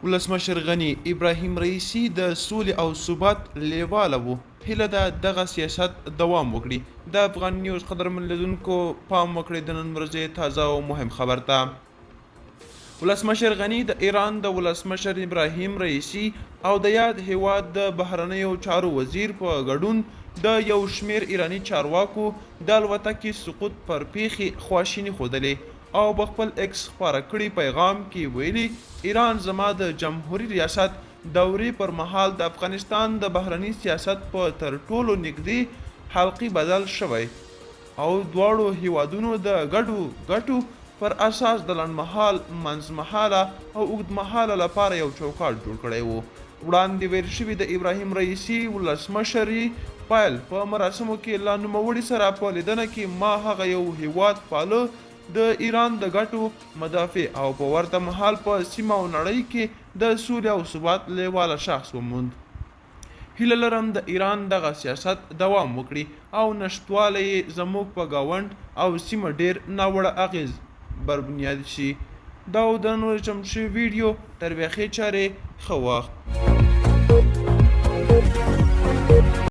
ولسمشر غني، ابراهیم رئیسي د سولې او ثبات لیواله و، هیله ده دغه سیاست دوام وکړي. د افغان نیوز قدرمن لیدونکو پام وکړئ د نن ورځې تازه او مهم خبر ته. ولسمشر غني د ایران د ولسمشر ابراهیم رئیسي او د یاد هیواد د بهرنیو چارو وزیر په ګډون د یو شمېر ایراني چارواکو د الوتکې سقوط پر پیښې خواشیني ښودلې او په خپل ایکس خپاره کړي پیغام کې ویلي، ایران زما د جمهوري ریاست دورې پر مهال د افغانستان د بهرني سیاست په تر ټولو نږدې حلقې بدل شوی او دواړو هیوادونو د ګډو ګټو پر اساس د لنډمهال، منځمهاله او اوږدمهاله لپاره یو چوکاټ جوړ کړی و. وړاندې ویل شوي، د ابراهیم رئیسي ولسمشري پیل په مراسمو کې له نوموړي سره په لیدنه کې ما هغه یو هیواد پاله، د ایران د ګټو مدافع او په ورته مهال په سیمه او نړۍ کې د سولې او ثبات لیواله شخص وموند. هیله لرم د ایران دغه سیاست دوام وکړي او نشتوالی یې زموږ په ګاونډ او سیمه ډېر ناوړه اغېز بربنیاد شي. دا و د نن ورځې چمتو شوې ویډیو. تر بیا ښې چارې، ښه وخت.